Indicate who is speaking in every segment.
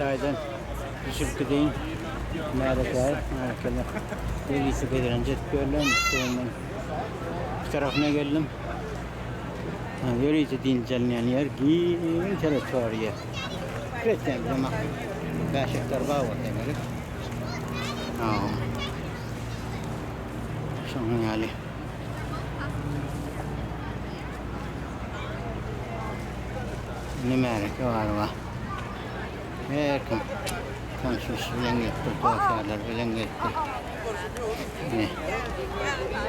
Speaker 1: Jaýdan düşüp gideýin. Märekä, märekeler ýörite gezelenç edip ýörler. Suwundan bu tarapyna geldim. Ýörite dynç alynýan ýer, giň territoriýa. Kiretýän bilemok. 5 gektar bag bolsa gerek. Şonuň ýaly. Indi märeke bar bar. Her kim tanşyş bilen gelipdir, dost-ýarlar bilen gelipdir. Ine,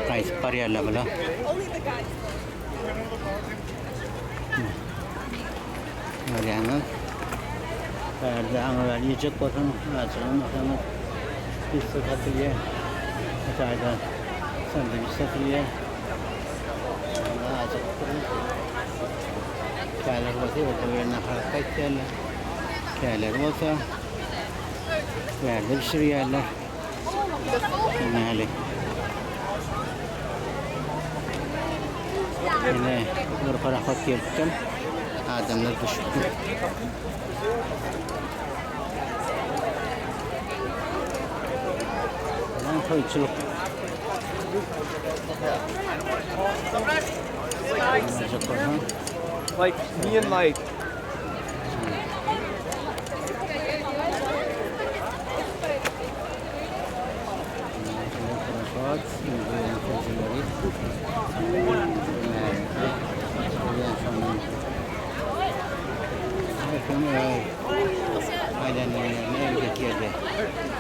Speaker 1: gaýdyp barýarlar bular. Görýäňiz. Bärde aňyrlar iýjek bolsaň, açylan bolsaňyz, pizza satylýar. Bu taýda sandwiç satylýar. Käler bolsa ýolda bilen nahar alyp gaýtýarlar. Käler bolsa bärde bişirýärler. Näli. Ine bir parahod gelipdir. Adamlar düşüpdir. Lan toýçulyk.
Speaker 2: Like me and like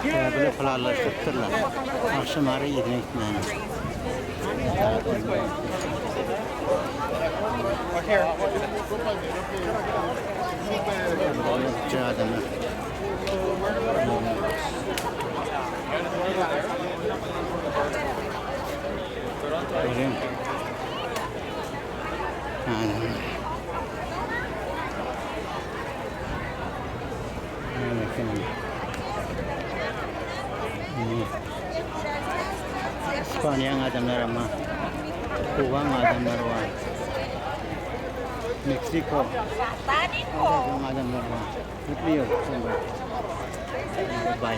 Speaker 1: Bäbele planlaşdyrypdyrlar. Agşam ara yzyna gitmäni. Adamlar. Görüň. Adamlar. Ispaniýaň adamlary ama Kubaň adamlary bar. Meksiko adamlary bar. Mutlu ýol. Baý.